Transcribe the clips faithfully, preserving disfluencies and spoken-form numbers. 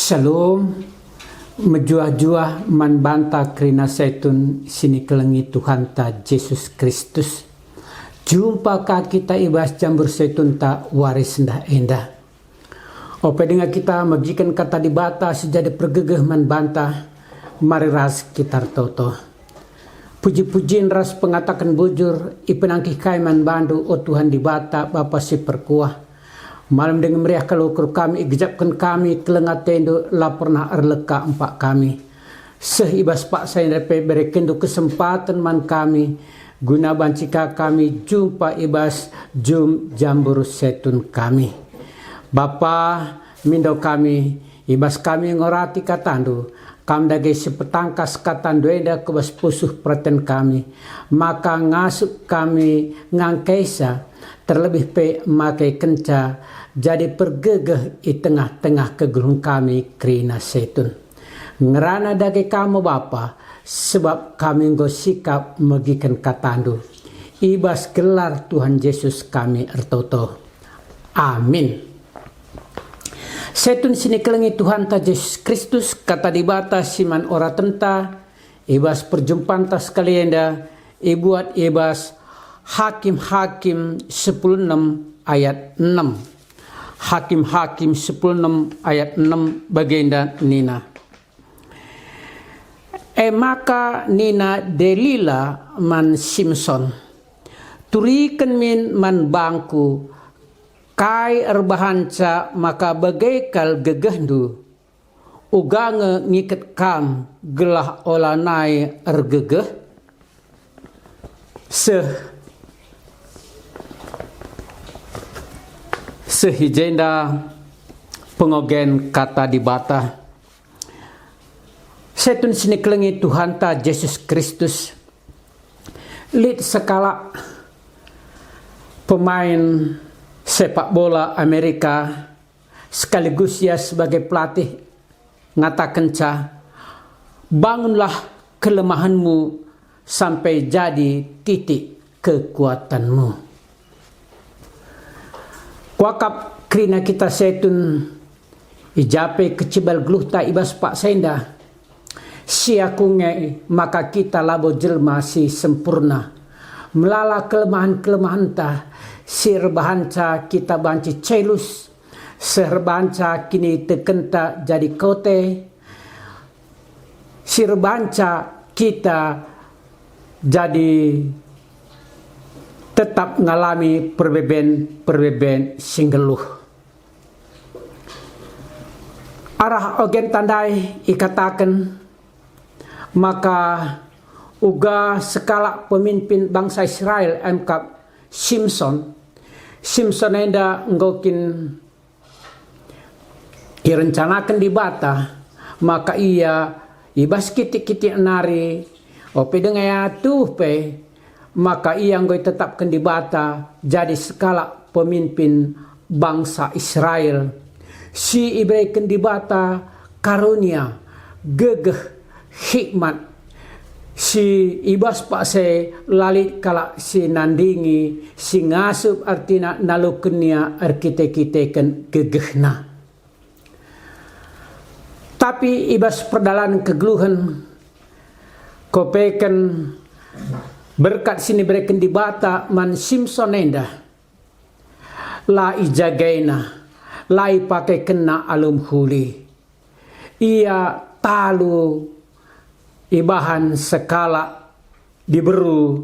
Shalom, mejuah-juah man banta kerina Setun si nikelengi Tuhanta Jesus Kristus. Jumpa ka kita i bas jambur Setunta wari sendah enda. Ope denga kita megiken Kata Dibata si jadi pergegeh man banta, mari ras kita ertoto. Puji-pujin ras pengataken bujur ipenangkih kai man bandu, o Tuhan Dibata, Bapa si perkuah. Malem denga meriah kal ukur kami, igejapken kami keleng atendu, la pernah erleka empak kami. Seh i bas paksa enda pe berekenndu kesempaten man kami, guna banci ka kami jumpa i bas jum jambur Setun kami. Bapa, mindo kami, i bas kami ngorati katandu, kam dage si petangkas katandu enda ku bas pusuh peraten kami, maka ngasup kami ngangkaisa, terlebih pe make kenca jadi pergegeh i tengah-tengah kegeluhen kami kerina Setun. Ngerana dage kam, o Bapa, sebab kami enggo sikap megiken katandu. I bas gelar Tuhan Jesus kami ertoto. Amin. Setun si nikelengi Tuhanta Jesus Kristus, Kata Dibata si man oratenta, i bas perjumpanta sekali enda, ibuat i bas Hakim-Hakim sepuluh enem ayat enem. Hakim-Hakim sepuluh enem ayat enem bagenda nina, E maka nina Delila man Simson, "Turiken min man bangku kai erbahanca maka bage kal gegehndu, uga nge ngiket kam gelah olanai ergegeh?" Seh, seh i jenda pengogen Kata Dibata. Setun si nikelengi Tuhanta Jesus Kristus, lit sekalak pemain sepak bola Amerika sekaligus ia sebagai pelatih ngatakenca, "Bangunlah kelemahanmu sampai jadi titik kekuatanmu." Kuakap kerina kita Setun, i ja pe kecibal geluhta i bas paksa enda, si aku nge maka kita labo jelma si sempurna. Melala kelemahen-kelemahenta si erbahanca kita banci celus, si erbahanca kinitekenta jadi kote, si erbahanca kita jadi tetap ngalami perbeben-perbeben si nggeluh. Arah ogenta ndai ikataken maka uga sekalak pemimpin bangsa Israel, emkap Simson. Simson enda enggo kin irencanaken Dibata maka ia i bas kitik-kitik nari, ope denga ia tuh pe, maka ia enggo itetapken Dibata jadi sekalak pemimpin bangsa Israel, si ibereken Dibata karunia, gegeh, hikmat, si i bas paksa e la lit kalak si nandingi, si ngasup, artina naluken ia erkite-kiteken gegehna. Tapi i bas perdalanen kegeluhen, kopeken berkat si nibereken Dibata man Simson enda, la ijagaina, la ipakekenna alu mehuli. Ia talu ibahan sekalak diberu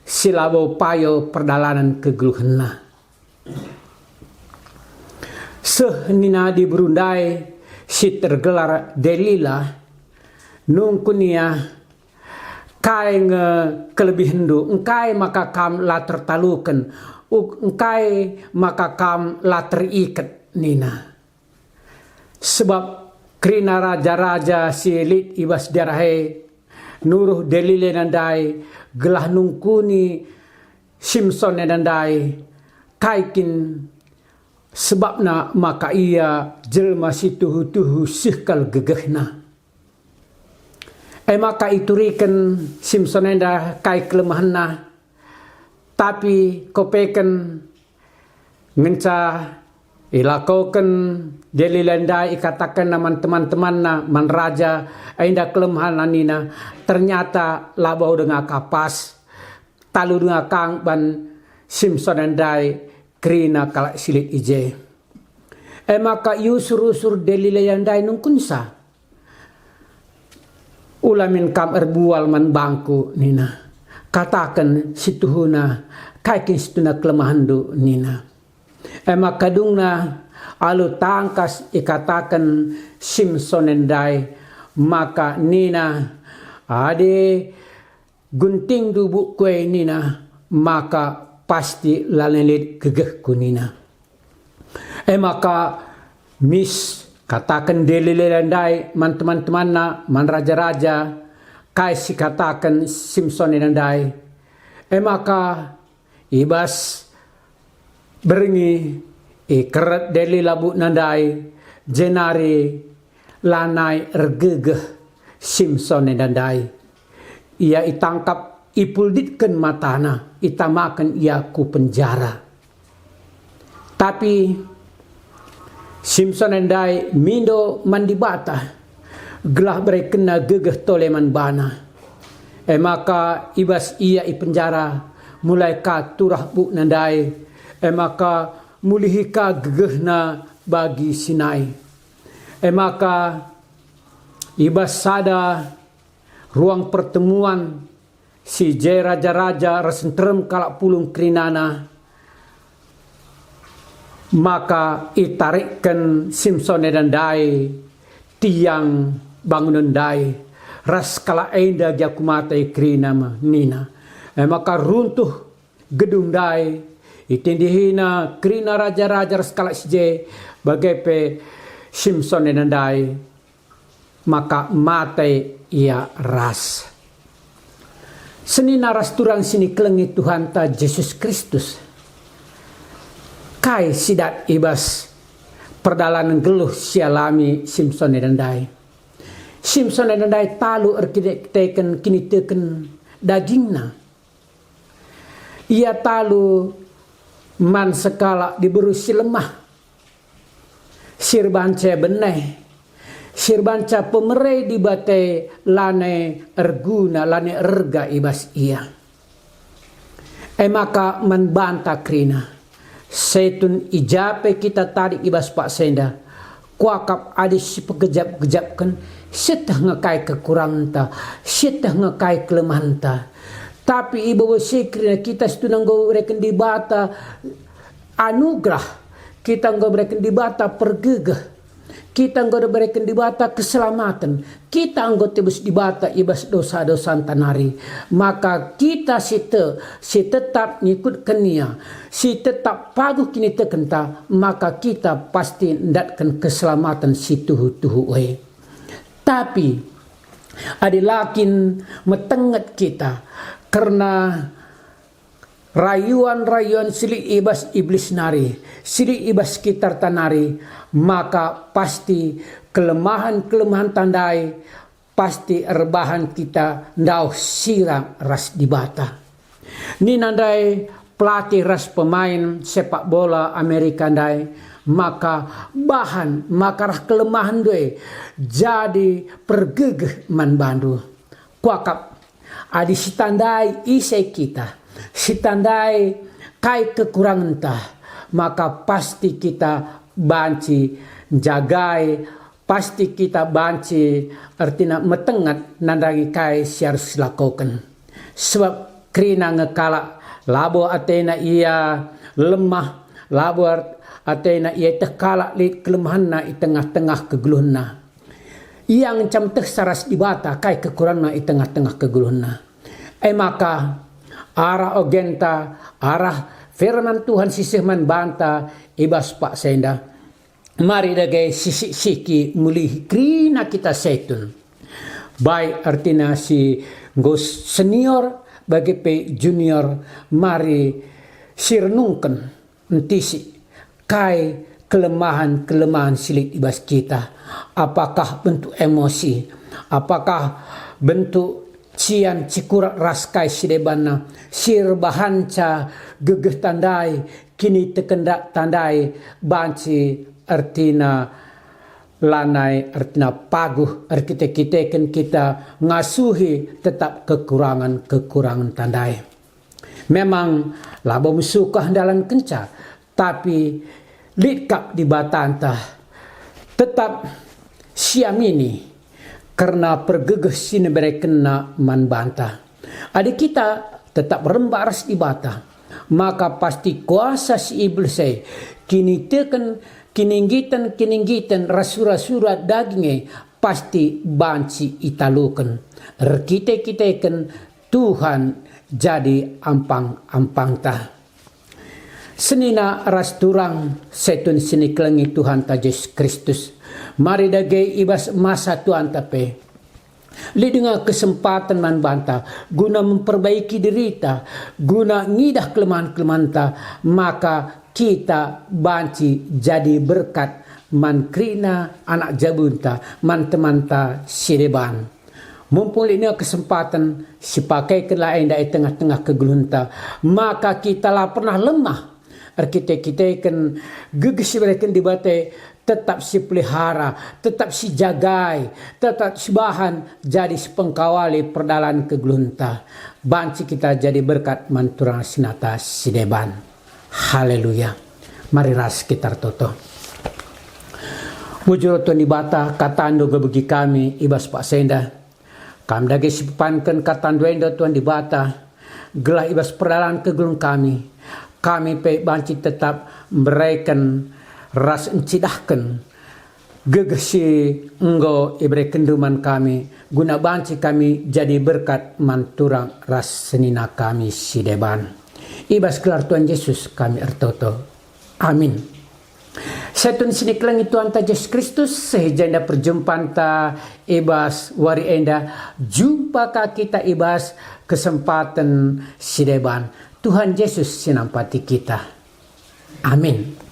si labo payo perdalanen kegeluhenna. Seh nina diberu ndai si tergelar Delila, nungkun ia, "Kai nge kelebihenndu? Engkai maka kam la tertaluken? Uk-, engkai maka kam la teriket?" nina. Sebab kerina raja-raja si lit i bas daerah e nuruh Delila enda ndai gelah nungkuni Simson enda ndai, kai kin sebabna maka ia jelma si tuhu-tuhu seh kal gegehna. E maka ituriken Simson enda kai kelemahenna, tapi kopeken ngenca Ilakoken Delila ndai, ikatakenna man teman-temanna, man raja enda kelemahenna nina, "Ternyata labo denga ka pas, talu denga ka ban Simson ndai kerina kalak si lit i je." E maka iusur-usur Delila ndai nungkunsa. "Ula min kam erbual man bangku," nina. "Kataken si tuhuna, kai kin si tuhuna kelemahenndu?" nina. E maka dungna alu tangkas ikataken Simson ndai, maka nina, "Adi guntingndu bukku e," nina, "maka pasti lanai lit gegehku," nina. E maka mis kataken Delila ndai man teman-temanna, man raja-raja, kai si kataken Simson ndai. E maka i bas berngi ikeret Delila bukna ndai, jenari lanai ergegeh Simson enda ndai. Ia itangkap, ipulditken matana, itamaken ia ku penjara. Tapi Simson ndai mindo man Dibata, gelah berekenna gegeh tole man bana. E maka i bas ia i penjara, mulai ka turah bukna ndai, e maka mulihi ka gegehna bagi si nai. E maka i bas sada ruang pertemuan, si je raja-raja ras nterem kalak pulung kerinana, maka itarikken Simson enda ndai tiang bangunen ndai, ras kalak enda gia ku mata kerina me, nina. E maka runtuh gedung ndai, itindihina kerina raja-raja ras kalak si je, bage pe Simson enda ndai, maka mate ia ras. Senina ras turang si nikelengi Tuhanta Jesus Kristus, kai si dat i bas perdalanen geluh si alami Simson enda ndai? Simson enda ndai talu erkiteken kiniteken dagingna. Ia talu man sekalak diberu si lemah, si erbanca beneh, si erbanca pemere Dibata lanai erguna, lanai erga i bas ia. E maka man banta kerina, setun i ja pe kita tading i bas paksa enda, kuakap adi sipegejap-gejapken, sieteh nge kai kekurangenta, sieteh nge kai kelemahenta. Tapi i babo si kerina kita situhuna enggo ibereken Dibata anugerah, kita enggo ibereken Dibata pergegeh, kita enggo ibereken Dibata keselamaten, kita enggo tebus Dibata i bas dosa-dosanta nari. Maka kita si te-, si tetap ngikutken Ia, si tetap paguh kinitekenta, maka kita pasti ndatken keselamaten si tuhu-tuhu e. Tapi adi la kin metenget kita kerna rayuan-rayuan si lit i bas Iblis nari, si lit i bas sekitarta nari, maka pasti kelemahen-kelemahenta ndai pasti erbahan kita ndauh sirang ras Dibata. Nina ndai pelatih ras pemain sepak bola Amerika ndai, maka bahan, maka reh kelemahenndu e jadi pergegeh man bandu. Kuakap, adi sitandai ise kita, sitandai kai kekurangenta, maka pasti kita banci njagai, pasti kita banci ertina metenget nandangi kai si arus silakoken. Sebab kerina nge kalak labo atena ia lemah, labo atena ia teh kalak lit kelemahenna i tengah-tengah kegeluhenna. Ia ngenca meteh ras Dibata kai kekurangna i tengah-tengah kegeluhenna. E maka, arah ogenta, arah firman Tuhan si seh man banta i bas paksa enda, mari dage sisik-siki mulihi kerina kita setun. Baik ertina si enggo senior, bage pe junior, mari sirenungken. Entisi kai kelemahen-kelemahen si lit i bas kita? Apakah bentuk emosi? Apakah bentuk cian, cikurak ras kai si debanna si erbahanca gegehta ndai kiniteken tandai banci ertina lanai, ertina paguh erkite-kiteken kita ngasuhi tetap kekurangen-kekurangen tandai. Memang labo mesukah ndalankenca, tapi lit kap Dibatanta tetap siamini kerna pergegeh si iberekenNa man banta. Adi kita tetap rembak ras Dibata, maka pasti kuasa si Iblis e, kiniteken, kininggiten-kininggiten ras sura-sura daging e pasti banci italuken. Erkite-kiteken Tuhan jadi ampang-ampangta. Senina ras turang setun si nikelengi Tuhanta Jesus Kristus, mari dage i bas masa tuanta pe, lit denga kesempaten man banta guna memperbaiki dirita, guna ngidah kelemahen-kelemahenta, maka kita banci jadi berkat man kerina anak jabunta, man temanta si deban. Mumpung lit denga kesempaten, sipakaikenlah enda i tengah-tengah kegeluhenta, maka kita la pernah lemah. Erkite-kiteken gegeh si ibereken Dibata e tetap sipelihara, tetap sijagai, tetap sibahan jadi sipengkawali perdalan kegeluhenta. Banci kita jadi berkat man turang senina si deban. Haleluya. Mari ras kita ertoto. Bujur Tuhan Dibata, KataNdu ngebegi kami i bas paksa enda. Kam dage sipepanken KataNdu enda, Tuhan Dibata, gelah i bas perdalan kegeluhen kami, kami pe banci tetap mbereken ras ncidahken gegeh si enggo iberekenNdu man kami, guna banci kami jadi berkat man turang ras senina kami si deban. I bas gelar Tuhan Jesus kami ertoto. Amin. Setun si nikelengi Tuhanta Jesus Kristus, seh i jenda perjumpanta i bas wari enda, jumpa ka kita i bas kesempaten si deban. Tuhan Jesus si nampati kita. Amin.